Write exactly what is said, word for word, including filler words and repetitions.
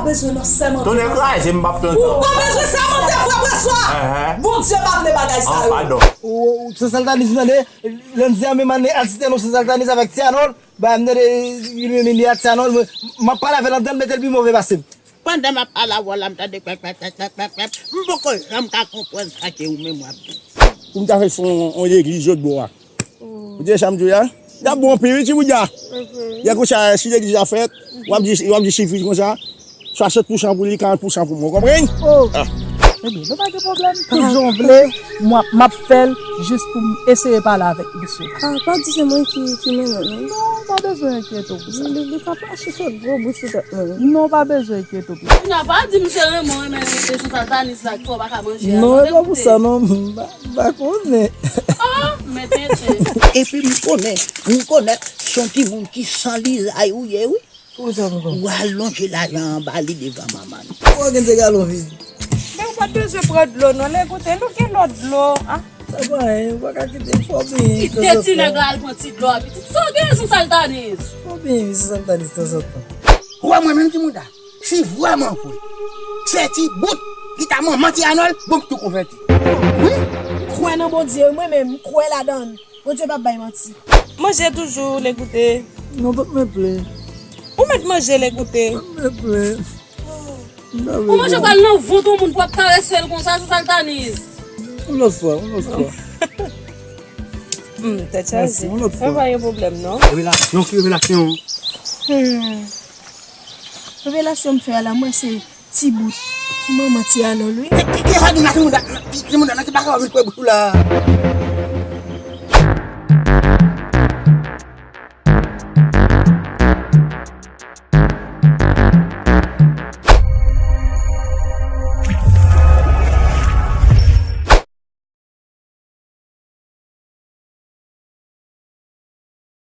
pa bezwen nan sèmante. Tonnè kraze m p ap tande. Ou pa bezwen sèmante, frè Franswa. Bondye pa vle bagay sa yo. Padon. Ou, ou, se sa l ta di, tande, Landy a menm ane, asistè nou se sa l ta di avèk Ti Anòl. Ba, m tande, li menm li a Ti Anòl, mwen, m ap pale avè l andan l mete l pi move pase m. Pandan m ap pale avè w la, m tande kwèk, kwèk, kwèk, kwèk, kwèk, kwèk. M poko janm ka konprann sa ke ou menm w ap di. Pou m ta fè fon on legliz lòt bò a. Ou tande sa m di w la? Y ap bon anpil, wi, ti bout la. Yè konsa, si legliz la fèt, w ap di, w ap di chifri konsa. Swasant pousan pou li, karant pousan pou mwen, w konprann? Oh. Ebyen, nou pa gen pwoblèm. Tout jan w vle, m ap, m ap fè l jis pou m eseye pale avèk misye. Ah, pa di se mwen ki, ki mennen l, non. Non, pa bezwen enkyete w pou sa. Li, li ka fache sot gwo bout sou tèt mwen. Non, pa bezwen enkyete w pou sa. Kounya, pa di misye renmen w, renmen l, se sou satanis la ki fè w pa ka manje a. Non, e pa pou sa, non, m pa, m pa konnen. Oh, men tenten. Epi m konnen, m konnen, se yon timoun ki san lizay ou ye, wi. Kouman sa, tonton? Ou al lonje lajan anba li devan manman l. Ou gen de galon vid. Men ou pa t bezwen pran dlo, non, Legoute, nou gen lòt dlo, a. Sa pa anyen, ou pa ka kite, fò w benyen tanzantan. Kite ti nèg la al pran ti dlo a, pitit. Sa w gen sou saltanis? Fò w benyen sou saltanis tanzantan. Ou wè mwen menm, timoun la, si vrèman vre se ti bout ki ta manman Ti Anòl, bon, m tou konvèti. Wi. M kwè nan Bondye, mwen menm, m kwè ladan l. Bondye p ap bay manti. Manje toujou, Legoute. Non, pa t mèt plenn. Ou mèt manje, Legoute. Pa t mèt plenn. Ou manje pral nan vant yon moun pou ap karese l konsa, se saltanis. Yon lòt fwa, yon lòt fwa. Hmm, tèt chaje. Mèsi, yon lòt fwa. Mwen pa gen pwoblèm, non. Revelasyon, ki revelasyon? Hmm. Revelasyon m fè a la, mwen se Ti bout. Manman Ti Anòl, wi. Ki, ki, ki sa di nan timoun nan, timoun nan ki pa ka vin kwè bouch ou la.